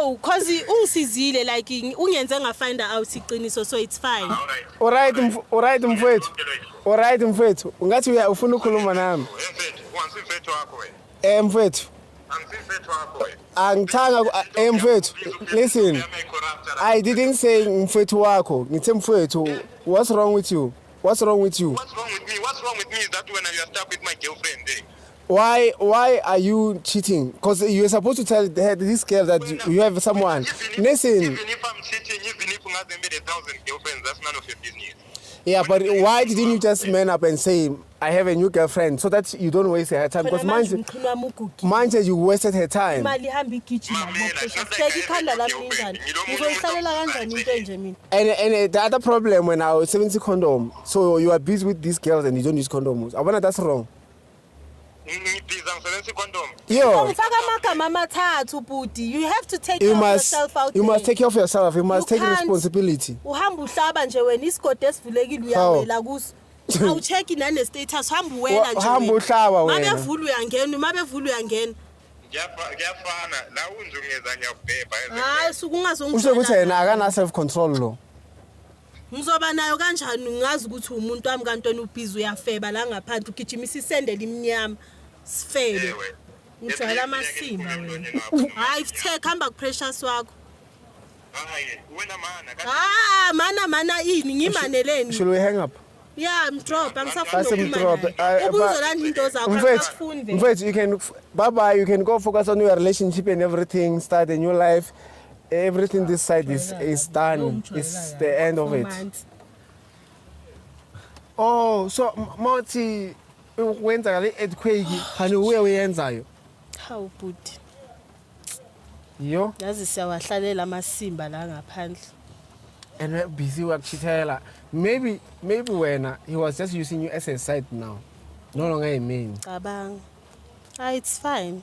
No, 'cause ungisizile, like ungenze nga-find out iqiniso, so it's fine. Alright. Alright, alright mfowethu. Alright mfowethu, ungathi uya ufuna ukukhuluma nami. Mfethu, ungasimfethu wakho wena. Eh mfowethu, Angisimfethu wakho wena. Angithanga mfowethu, listen. I didn't say mfowethu wakho. Ngithe mfowethu, what's wrong with you? What's wrong with you? What's wrong with me? What's wrong with me is that when you are stuck with my girlfriend, eh? Why are you cheating? Because you're supposed to tell this girl that you have someone. Even Listen. if I'm cheating, even if ungaze ngibe 1,000 girlfriends, that's none of your business. Yeah, but why didn't you just man up and say, "I have a new girlfriend," so that you don't waste her time? Khona Because manje manje umqhino wami ugugile. manje you wasted her time. Imali ihamba igijima. Mamela, it's not like Bheka I have ikhanda a lami girlfriend. linjani. Ngilo muntu Ngizoyihlalela omuntu kanjani into enje mina? And the other problem, when I was 70 condom, so you are busy with these girls and you don't use condoms. I wonder, that's wrong. Ngibhiza ngisebenzisa i-condom. Yo, Ungifaka amagama amathathu, bhuti. You have to take you care of must yourself out you must there. take care of yourself. You must You take can't. Responsibility. Uhamba uhlaba nje wena isigodi esivulekile, uyawela kuso. Awucheck nane-status, hamba uwela nje Hamba wena. uhlaba wena. Mabevula uyangena, mabevula uyangena. Kuyafana la unzungeza ngiyakubhebha. Hayi, suke. Usho ukuthi yena akana self control lo. Ngizoba nayo kanjani? Ngazi ukuthi umuntu wami, kanti wena ubhizi uyafeba la ngaphandle, ugijimisa isende limnyama, sifebe. Ewe. Ujwayela amasimba wena. Hayi, futhek, hamba ku-Precious wakho. Hayi, wena mana. Ha, mana mana ini? Ngimaneleni? Should we hang up? Ya, mdrop, angisafuni. Asimdrop. Ubuzolanda into zakho. Mfethu, Angisafuni vele. mfethu, you can bye bye. You can go focus on your relationship and everything. Start a new life. Everything this side is done. It's the end of it. 4 months. Oh, so mawuthi wenzakala i-earthquake, khani uye uyenzayo? Hawu bhuti. Yo. Yazi siyawahlalela amasimba la ngaphandle. And we're busy wakuchithela. Maybe wena he was just using you as a side now. No longer a main. Cabanga. Ah, it's fine.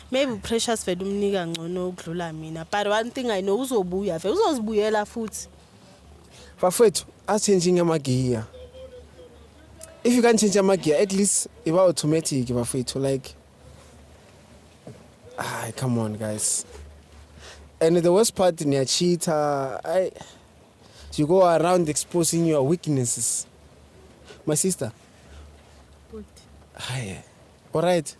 Maybe uPrecious vele umnika ngcono ukudlula mina, but one thing I know, uzobuya vele, uzozibuyela futhi. Bafethu, a-changing amagiya. If you can't change amagiya, at least iba automatic, bafethu. Like, ah, come on, guys. And the worst part, niyacheata. I you go around exposing your weaknesses. My sister. Bhuti. Hi. All right.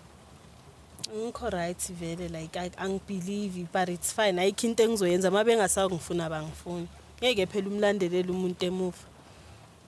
Ngikho right vele, like angibelieve, but it's fine. Ayikho into engizoyenza. Uma bengasangifuna, bangifuni. Ngeke phela umlandelele umuntu emuva.